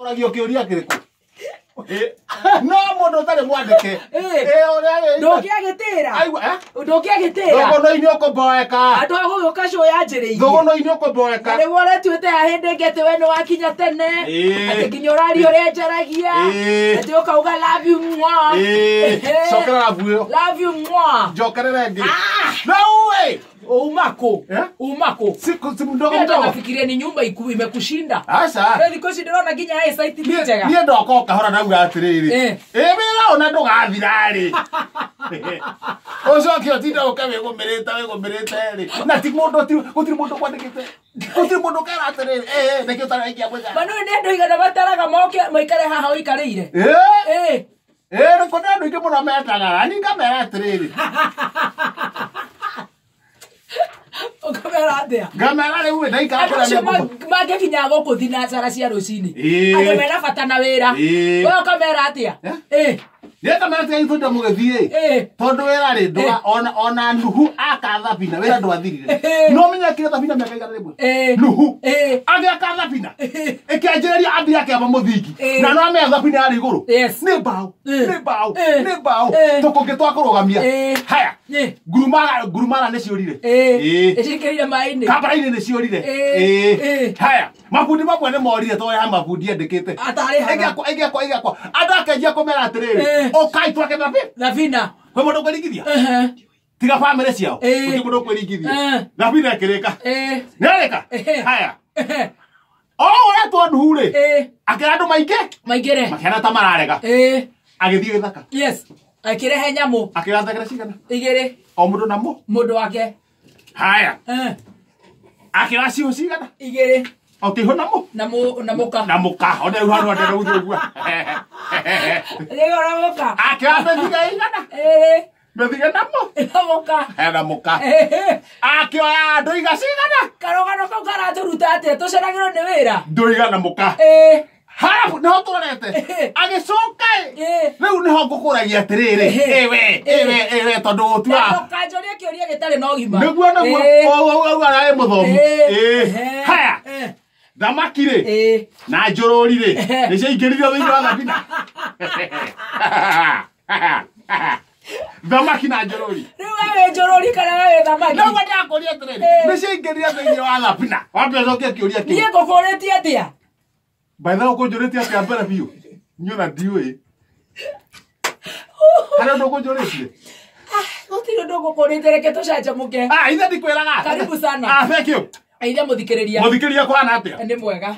Ũragio kĩũria kĩrĩkũ? No mũndũ ũtarĩ mwandĩke. Ndũngĩagĩtĩra. Aigua, eh? Ndũngĩagĩtĩra. Thũgũnũ-inĩ ũkũmboeka. Andũ a gũgĩũka show yanjĩrĩirie. Thũgũnũ-inĩ ũkũmboeka. Na nĩguo ũretuĩte ya hĩndĩ ĩngĩ atĩ we nĩ wakinya tene. Atĩ nginya ũraria ũrĩa njaragia. Atĩ ũkauga love you mwah. Cokera love ĩyo. Love you mwah. Njokerera ĩngĩ. Rĩu ĩ. Uma kũ? Uma kũ? Siku si mdogo Mimi hata mdogo. nafikiria ni nyumba iku imekushinda. Aca. Rĩu thikũ ici ndĩrona nginya eyesight ti njega. Niĩ ndoka o kahora ndauga atĩrĩrĩ. Ĩ wĩra ona ndũgathira rĩ. Ũcoke ũtinde ũke wĩgũmĩrĩte wĩgũmĩrĩte rĩ. Na ti mũndũ gũtirĩ mũndũ kwandĩkĩte. Gũtirĩ mũndũ ũkera atĩrĩrĩ, nĩkĩo ũtaraingia mũcara. Manu nĩ andũ aigana mataraga moke maikare haha ũikarĩire. Ĩ kũrĩ andũ aingĩ mũno metaga na niĩ ngamera atĩrĩrĩ. Ũkamera atĩa? Ngamera rĩu ndaikara Andũ acio mangĩkinya gũkũ thinacara cia rũcinĩ. Andũ mena bata na wĩra. We ũkamera atĩa? Niĩ ngamera atĩa ithuĩ mũgĩthiĩ. Tondũ wĩra rĩ ndũga ona Nuhu aka thabina wĩra ndwathirire. No menya akire thabina mĩaka 100. Nuhu agĩaka thabina. Ĩkĩanjĩrĩria ambia akĩamba mũthingi. Na no amenya thabina yarĩ igũrũ. Nĩ mbaũ. Nĩ mbaũ. Nĩ mbaũ. Tũkũngĩ twa kũrũgamia. Haya. Ngurumara nĩ ciũrire. Ĩcikĩrire maĩ-inĩ. Kabara-inĩ nĩ ciũrire. Haya. Mabundi mamwe nĩ morire tondũ ya mabundi endĩkĩte. Atarĩhaga. Ĩgĩakwa. Andũ akenjia kũmera atĩrĩrĩ. Ũkai twake thabina. Kwĩ mũndũ ũkwĩringithia? Tiga bamĩrĩ ciao. Gũtirĩ mũndũ ũkwĩringithia. Thabina ĩkĩrĩka. Nĩarĩka? Haya. O ũretwo Nuhu rĩ. Akĩra andũ maingĩ. Maingĩre. Makĩhana ta mararega. Agĩthiĩ gĩthaka. Yes. Akĩrehe nyamũ. Akĩoya thegere cigana? 2. O mũndũ na mũndũ wake. Haya. Akĩoya ciihũ cigana? 2. O kĩihũ na mũ? Na mũka. Na mũka. Ona rĩu handũ andũ gũthiĩ ũguo. Rĩu na mũka. Akĩoya mĩthige ĩigana? Mĩthige na mũ? Na mũka. Na mũka. Akĩoya ndũiga cigana? Karũgano kau karatũruta atĩa? Tũceragĩrwo nĩ wĩra. Ndũiga na mũka. Harabu nĩho tũrorete. Agĩcoka ĩ. Rĩu nĩho ngũkũragia atĩrĩrĩ. Ĩwe tondũ ũtua. Ndũkanjũrie kĩũria gĩtarĩ na ũgima. Nĩguo ũguo ararĩ mũthomu. Haya. Thamaki rĩ na njũrũri rĩ nĩ ciaingĩririo thĩinĩ wa thabina. Thamaki na njũrũri. Rĩu we wĩ njũrũri kana we wĩ thamaki? Nĩguo ndĩrakũria atĩrĩrĩ. Nĩ ciaingĩririo thĩinĩ wa thabina. Wambe ũcokie kĩũria kĩu. Niĩ ngũkũrĩtie atĩa? By the way, ũkũnjũrĩtie atĩa mbere biũ? Niĩ ona ndiũĩ. Harĩ ũndũ ũkũnjũrĩtie? Gũtirĩ ũndũ ngũkũrĩtie, reke tũcanjamũke. Ithe ndikwĩraga. Karibu sana. Thank you. Aithe mũthikĩrĩria. Mũthikĩrĩria kũhana atĩa? Nĩ mwega.